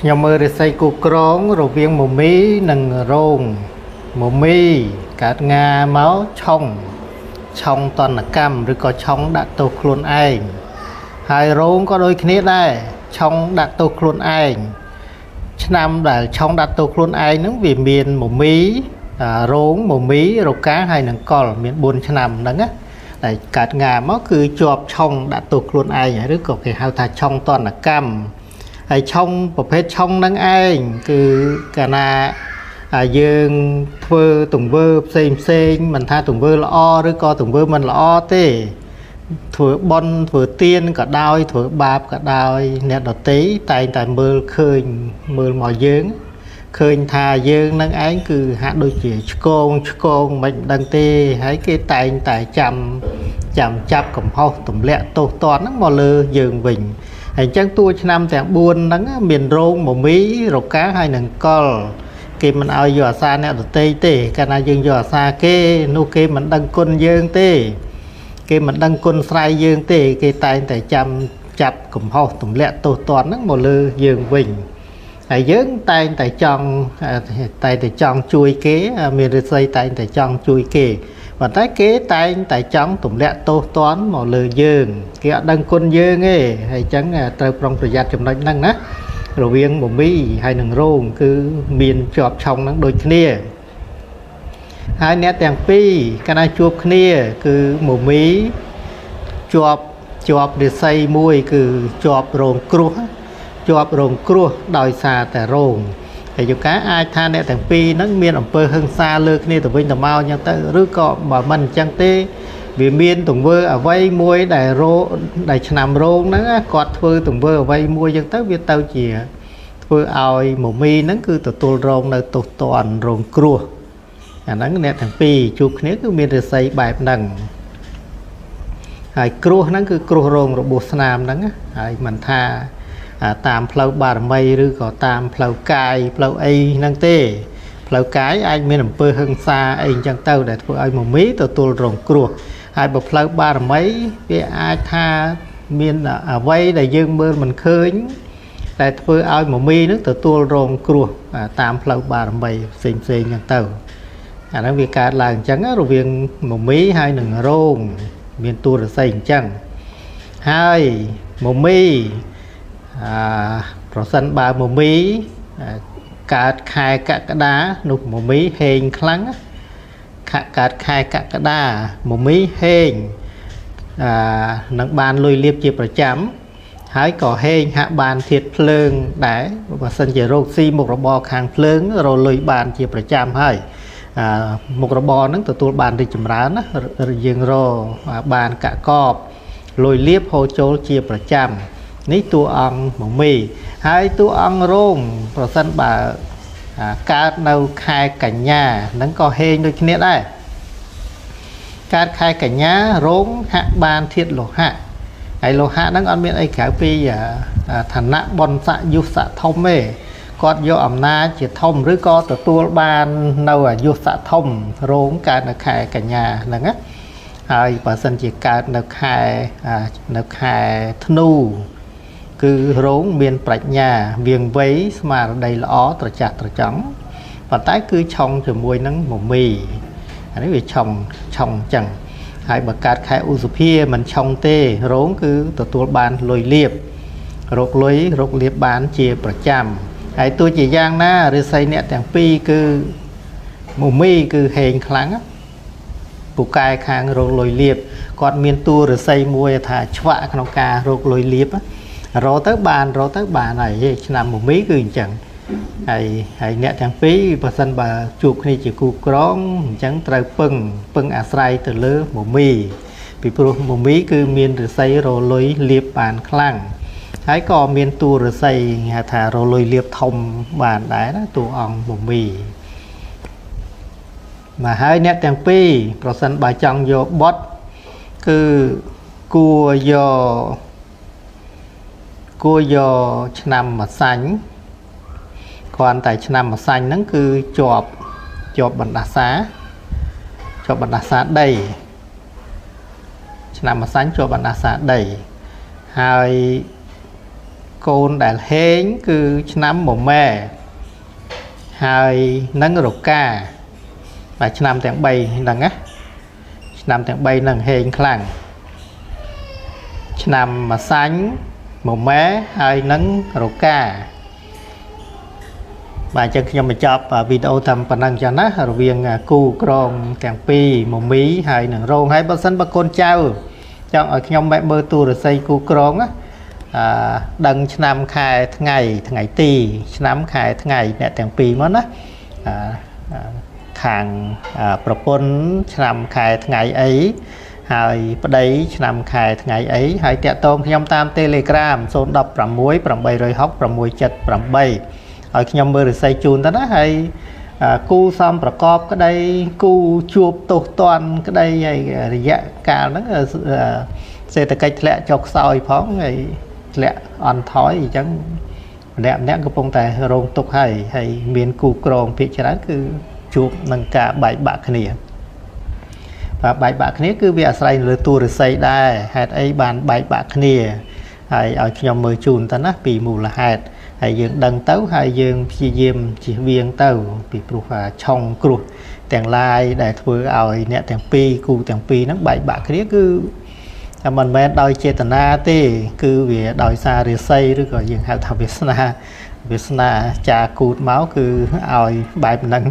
ខ្ញុំមើលរិស័យគូក្រងរវាងមមីនិងរោងមមីកើតងាមកឆុងឆុងតនកម្មឬក៏ឆុងដាក់ទោសខ្លួនឯងហើយរោងក៏ដូចគ្នាដែរឆុងដាក់ទោសខ្លួនឯងឆ្នាំដែលឆុងដាក់ទោសខ្លួនឯងហ្នឹងវាមានមមីរោងមមីរកាហើយនឹងកលមាន4ឆ្នាំហ្នឹងណាដែលកើតងាមកគឺជាប់ឆុងដាក់ទោសខ្លួនឯងឬក៏គេហៅថាឆុងតនកម្មហើយឆុងប្រភេទឆុងហ្នឹងឯងគឺកាលណាយើងធ្វើទង្វើផ្សេងផ្សេងមិនថាទង្វើល្អឬក៏ទង្វើមិនល្អទេធ្វើបុណ្យធ្វើទានក៏ដោយធ្វើបាបក៏ដោយអ្នកដទៃតែងតែមើលឃើញមើលមកយើងឃើញថាយើងនឹងឯងគឺហាក់ដូចជាឆ្កងឆ្កងមិនដឹងទេហើយគេតែងតែចាំចាំចាប់កំហុសទម្លាក់ទោសទណ្ឌហ្នឹងមកលើយើងវិញហើយអញ្ចឹងតួឆ្នាំទាំង4ហ្នឹងមានរោងមមីរកាហើយនឹងកលគេមិនឲ្យយកអាសាអ្នកដទៃទេកាលណាយើងយកអាសាគេនោះគេមិនដឹងគុណយើងទេគេមិនដឹងគុណស្រ័យយើងទេគេតែងតែចាំចាប់កំហុសទម្លាក់ទោសទណ្ឌហ្នឹងមកលើយើងវិញហើយយើងតែងតែចង់ជួយគេមានរិស័យតែងតែចង់ជួយគេប៉ុន្តែគេតែងតែចង់ទម្លាក់ទោសទណ្ឌមកលើយើងគេអត់ដឹងគុណយើងទេហើយអញ្ចឹងត្រូវប្រុងប្រយ័ត្នចំណុចហ្នឹងណារវាងមមីហើយនឹងរោងគឺមានជាប់ឆុងហ្នឹងដូចគ្នាហើយអ្នកទាំងពីរកាលណាជួបគ្នាគឺមមីជាប់រិស័យមួយគឺជាប់រងគ្រោះជាប់រងគ្រោះដោយសារតែរោងហើយយកាអាចថាអ្នកទាំងពីរហ្នឹងមានអំពើហិង្សាលើគ្នាទៅវិញទៅមកអញ្ចឹងទៅឬក៏បើមិនអញ្ចឹងទេវាមានទង្វើអ្វីមួយដែលរោដែលឆ្នាំរោងហ្នឹងគាត់ធ្វើទង្វើអ្វីមួយអញ្ចឹងទៅវាទៅជាធ្វើឲ្យមមីហ្នឹងគឺទទួលរងនៅទោសទណ្ឌរងគ្រោះអាហ្នឹងអ្នកទាំងពីរជួបគ្នាគឺមានរិស័យបែបហ្នឹងហើយគ្រោះហ្នឹងគឺគ្រោះរងរបួសស្នាមហ្នឹងហើយមិនថាតាមផ្លូវបារមីឬក៏តាមផ្លូវកាយផ្លូវអីហ្នឹងទេផ្លូវកាយអាចមានអំពើហិង្សាអីអញ្ចឹងទៅដែលធ្វើឲ្យមមីទទួលរងគ្រោះហើយបើផ្លូវបារមីវាអាចថាមានអ្វីដែលយើងមើលមិនឃើញតែធ្វើឲ្យមមីនឹងទទួលរងគ្រោះតាមផ្លូវបារមីផ្សេងផ្សេងអញ្ចឹងទៅអាហ្នឹងវាកើតឡើងអញ្ចឹងរវាងមមីហើយនឹងរោងមានតួរស័យអញ្ចឹងហើយមមីប្រសិនបើមមីកើតខែកក្កដានោះមមីហេងខ្លាំងកើតខែកក្កដាមមីហេងនឹងបានលុយលាបជាប្រចាំហើយក៏ហេងហាក់បានធាតភ្លើងដែរបើសិនជារោគស៊ីមុខរបរខាងភ្លើងរលុយបានជាប្រចាំហើយមុខរបរហ្នឹងទទួលបានរីកចម្រើនណាយើងរបានកកបលុយលាបហូរចូលជាប្រចាំនេះតួអង្គមមីហើយតួអង្គរោងប្រសិនបើកើតនៅខែកញ្ញាហ្នឹងក៏ហេងដូចគ្នាដែរកើតខែកញ្ញារោងហាក់បានធាតុលោហៈហើយលោហៈហ្នឹងអត់មានអីក្រៅពីឋានៈបុណ្យស័ក្តិយុស័ក្តិធំទេគាត់យកអំណាចជាធំឬក៏ទទួលបាននៅអាយុស័ក្តិធំរោងកើតនៅខែកញ្ញាហ្នឹងណាហើយបើសិនជាកើតនៅខែធ្នូគឺរោងមានប្រាជ្ញាវៀងវៃស្មារតីល្អត្រចះត្រចង់ប៉ុន្តែគឺឆុងជាមួយនឹងមមីអានេះវាឆុងឆុងអញ្ចឹងហើយបើកើតខែឧសភាមិនឆុងទេរោងគឺទទួលបានលុយលាបរកលុយរកលាបបានជាប្រចាំហើយទោះជាយ៉ាងណារិស័យអ្នកទាំងពីរគឺមមីគឺហេងខ្លាំងពូកែខាងរកលុយលាបគាត់មានតួរិស័យមួយថាឆ្វាក់ក្នុងការរកលុយលាបរកទៅបានរកទៅបានហើយឆ្នាំមមីគឺអញ្ចឹងហើយអ្នកទាំងពីរបើសិនបើជួបគ្នាជាគូក្រងអញ្ចឹងត្រូវពឹងអាស្រ័យទៅលើមមីពីព្រោះមមីគឺមានរិស័យរលុយលាបបានខ្លាំងហើយក៏មានតួរិស័យហៅថារលុយលាបធំបានដែរណាតួអង្គមមីមកហើយអ្នកទាំងពីរប្រសិនបើចង់យកបុត្រគឺគួរយកឆ្នាំម្សាញ់គ្រាន់តែឆ្នាំម្សាញ់ហ្នឹងគឺជាប់បណ្ដាសាជាប់បណ្ដាសាដីឆ្នាំម្សាញ់ជាប់បណ្ដាសាដីហើយ កូនដែលហេងគឺឆ្នាំមមែហើយនឹងរកា បាទ ឆ្នាំទាំង3ហ្នឹងណា ឆ្នាំទាំង3ហ្នឹងហេងខ្លាំង ឆ្នាំម្សាញ់ មមែ ហើយនឹងរកា។ បាទ អញ្ចឹងខ្ញុំបញ្ចប់វីដេអូតាមប៉ុណ្ណឹងចឹងណា រវាងគូក្រងទាំងពីរ មមីហើយនឹងរោង។ ហើយបើសិនបើកូនចៅចង់ឲ្យខ្ញុំបែកមើលទូរស័យគូក្រងណា អឺដឹងឆ្នាំខែថ្ងៃ ថ្ងៃទីឆ្នាំខែថ្ងៃអ្នកទាំងពីរមកណា អឺខាងប្រពន្ធឆ្នាំខែថ្ងៃអី ហើយប្តីឆ្នាំខែថ្ងៃអី ហើយតាក់ទងខ្ញុំតាម Telegram 016 860 678 ឲ្យខ្ញុំមើលរិស័យជូនទៅណា។ ហើយគូសំប្រកបក្តី គូជួបទោសតន់ក្តី ហើយរយៈកាលហ្នឹងសេដ្ឋកិច្ចធ្លាក់ចុះខ្សោយផង ហើយធ្លាក់អន់ថយ អញ្ចឹងម្នាក់ម្នាក់កំពុងតែរងទុក្ខ ហើយហើយមានគូក្រងភាគច្រើនគឺជួបនឹងការបែកបាក់គ្នា។ បាទ បែកបាក់គ្នាគឺវាអាស្រ័យលើតួរិស័យដែរ ហេតុអីបានបែកបាក់គ្នា ហើយឲ្យខ្ញុំមើលជូនទៅណាពីមូលហេតុ ហើយយើងដឹងទៅ ហើយយើងព្យាយាមជៀសវាងទៅ ពីព្រោះថាឆុងគ្រោះទាំងឡាយដែលធ្វើឲ្យអ្នកទាំងពីរ គូទាំងពីរហ្នឹងបែកបាក់គ្នា គឺតែមិនមែនដោយចេតនាទេ គឺវាដោយសាររាសី ឬក៏យើងហៅថាវាសនា វាសនាចាគូតមកគឺឲ្យបែបហ្នឹង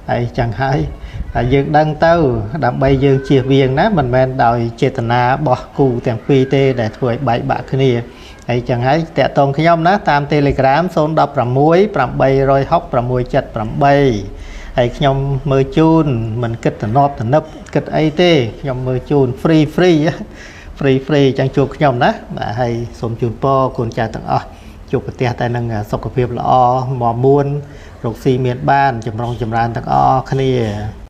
ហើយ។ ចឹងហើយហើយយើងដឹងទៅដើម្បីយើងជៀសវាងណា មិនមែនដោយចេតនារបស់គូទាំងពីរទេដែលធ្វើឲ្យបែកបាក់គ្នាហើយ។ ចឹងហើយតាក់ទងខ្ញុំណាតាម Telegram 016 860 678 ហើយខ្ញុំមើលជូនមិនគិតតំណប់តំណឹបគិតអីទេ ខ្ញុំមើលជូន free free free free ចឹងជួបខ្ញុំណា។ បាទ ហើយសូមជូនពរកូនចៅទាំងអស់ជួបប្រទះតែនឹងសុខភាពល្អ មមួន រកស៊ីមានបាន ចម្រុងចម្រើនទាំងអស់គ្នា។